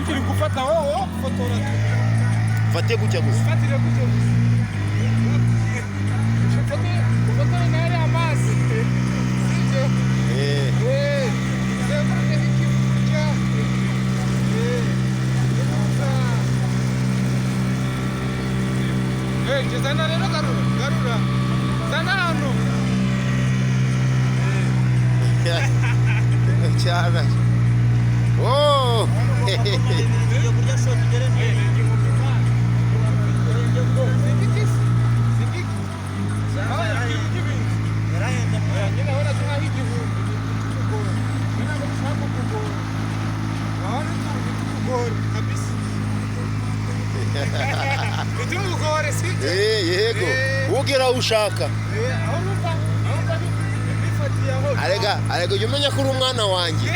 Bikiri gufata wowe fotora. Mfate gutya gusa. Ufatire gutyo gusa. Ufotore n'ariya amazi. Sibyo? Eh. Eh, uzenguruke n'ikivu gutya. Eh, eh, zana rero, garura, garura. Zana hano. Cyane. Oh. Tugiye kurya shoti tugere neza. Singiki? Singiki? Yarahenda. Nyine wera nkaho 1000 ntitukugore. Ntabwo dushaka kukugora. Urabona ntitukugore kabisa. Ntitumugore, sibyo? Eh, yego. Ugera aho ushaka. Aho numva, aho numva bifatiye aho. Arega, arega ujya umenya ko uri umwana wanjye.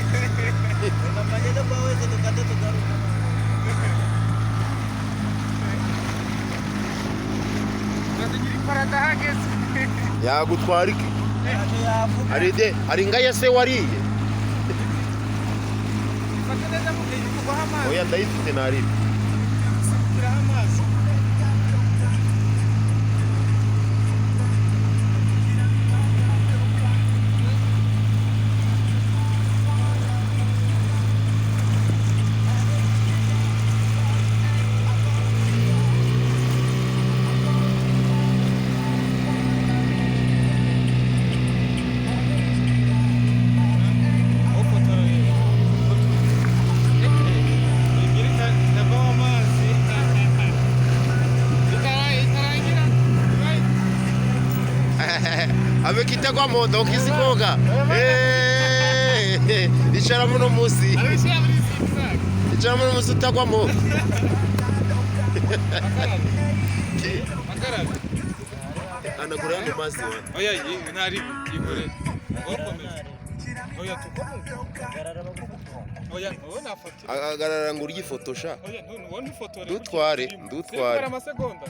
Reka mbageze kwa wese dukate tugaruke. Urazigira iparada ahageze. Yagutwara iki? Ntacyo yavuga. Hari de, hari inga se wariye? Ifate neza mu gihe kugwaho amazi. Oya, ndayifite narira. Gusukiraho amazi. Abekitagwa moto ukizi koga. Eh, icara muno munsi. Icara muno munsi utagwamo. Anagura yano mazi wa. Oya, ntari igore. Wakomeza. Oya, tukomeze. Oya, wowe nafatira. Agarara ngo urye ifoto sha. Oya, none wowe ntifotore. Dutware, dutware. Amasegonda.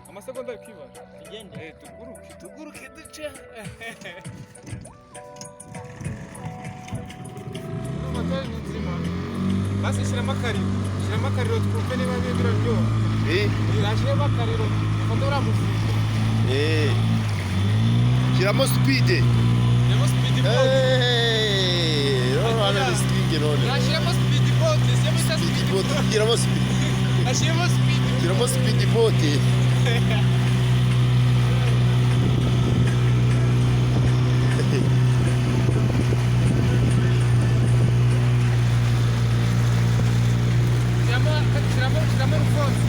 Amasegonda ari kwibara. Tugende. Eh, tuguruke, tuguruke duce. Moteri ni nzima. Basi shyiramo akariro. Shyiramo akariro twumve niba biraryoha. Eh, Shyiramo akariro. Ufate uriya muzingo. eh. Shyiramo speed. Shyiramo speed boat. Eh, no hano ni speed none. Shyiramo speed boat. Shyiramo Speed speed boat, shyiramo speed. Shyiramo speed. Shyiramo speed boat. Shyiramo, shyiramo, shyiramo rufonsi.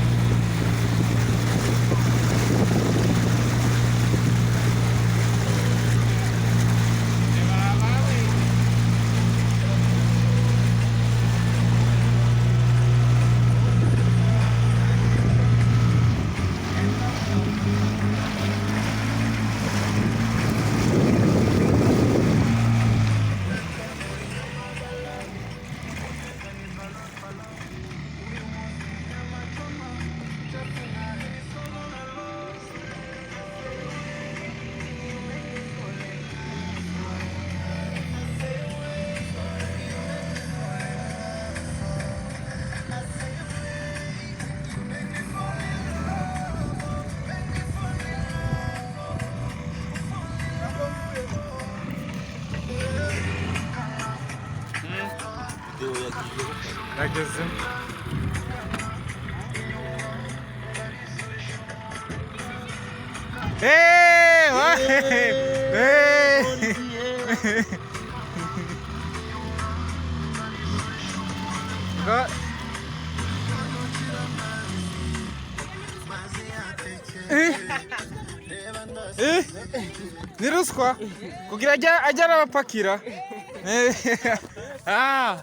Nageze. Hey, hey. Eh. Eh. Ni ruswa kugira ajya arabapakira. Eh. Ah.